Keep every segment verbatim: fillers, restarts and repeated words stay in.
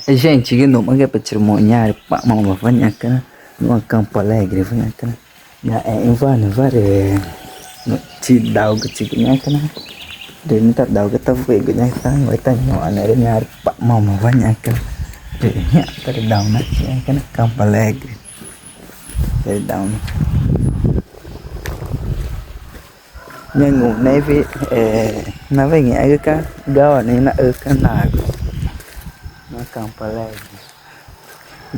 Gente, gü numagü pati rü muũ ñaã rü pamama wa ñaxü̃ca̱x na, nuã Campo Alegre wa ñaxü̃ca̱x na. Ñaã ẽü̃wa ne wa rü nuã chidaugu chigü ñaxü̃ca̱x na. Rü nüxü̃ tadaugu tawegu ñaxü̃ca̱x na, wa itañuxãne rü ñaã rü pamama wa ñaxü̃ca̱x na. Rü ñaã tarüdaunachixü̃ ñaxü̃ca̱x na Campo Alegre. Tarüdauna. Ñaã ngunexü̃ wüxi, eh, nawa ngẽxgüca̱x gawa nüxü̃ naxüca̱x nagu na Campo Alegre.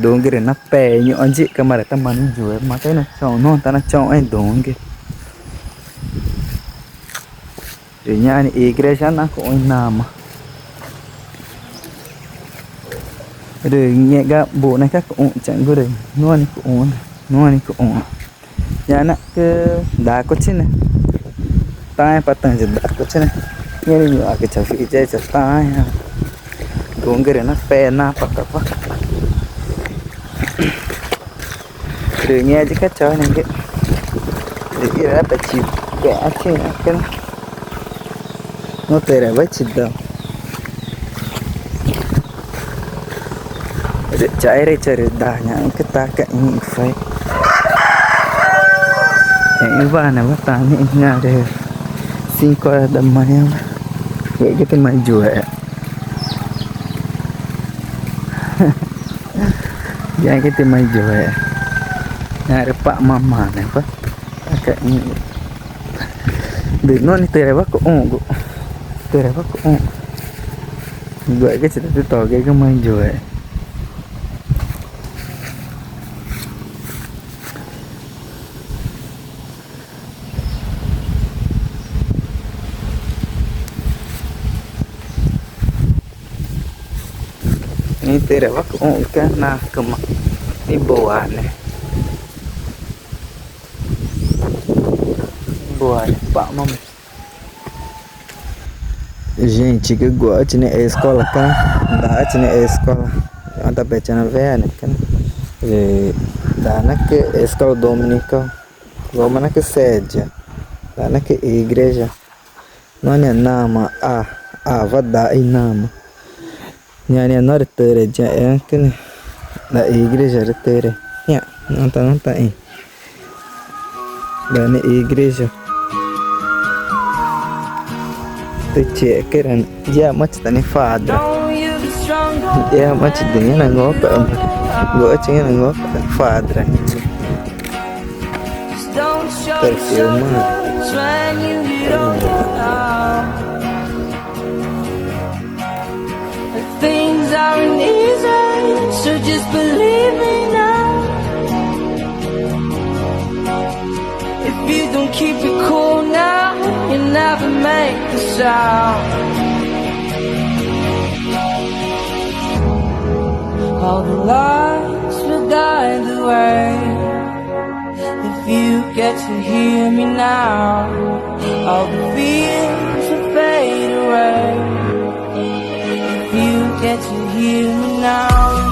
Duü̃xü̃gü rü na pe̱xe̱ ñuxãcü marü tama niyuema tá nachoxü̃, nuã tá nachoxü̃ i duü̃xü̃gü. Rü ñaã igreja nacuxũxü̃ i nama. Rü ngẽxguma buxna cuxũxü̃ chaxgu rü nuã nixĩ cuxũxü̃, nuã nixĩ cuxũxü̃. Ñaã nacü dacuchixü̃ne, taãẽ pa tüxü̃ dacuchixü̃ne. Ñaã nixĩ ñuxãcü chaxü̃ i ya chataãẽ. Duü̃xü̃gü rü na pe̱xe̱ napatawa. Rü ngẽxguma chaueneẽgü rü ira pati guxãchi ñaxü̃ca̱x na. Nuã türawa chidau. Rü chaxere charü daa ñaxü̃ca̱x taca̱x ixĩxü̃. Ẽü̃wa ne wa ta nixĩ ñaã rü cinco horas da manhã wa. Ngẽxgü tümaxẽ yuexa. Ngẽxgü tümaxẽ yuexa. Ñaã rü pamama ne wa. Taca̱x ixĩxü̃. Rü nuã nixĩ türawa cuxũxü̃gu. Türawa cuxũxü̃. Ngẽxgüchi ta tütoguegümaxẽ yuexa. Nixĩ türawa cuxũxü̃ca̱x nacüma. Nibuane. Nibuane pamama. Gente, gü guxãchi nixĩ escola tá, daxãchi nixĩ escola. Ñu̱xma ta pexü̃ chanawea ne, rü daa nacü escola dominical. Guxü̃ma nacü sede, daa nacü igreja. Nuã ñaã nama A, A wa daxü i nama. Ñaã ñaã nuã rü türe ya ẽãcü ne, daa igreja rü türe. Ñaã nuã ta, nuã ta ĩxü̃. Daa nixĩ igreja. Tüxü̃ chixexü̃ rü yamachi ta nixĩ fadra. Yamachi rü ngẽxguma nangõxü̃ca̱x, guxãchi ngẽxguma nangõxü̃ca̱x fadra. Perfuma. Things aren't easy, so just believe me now. If you don't keep it cool now, you never make the sound. All the lights will guide the way. If you get to hear me now, all the fears will fade away. If you get to hear me now.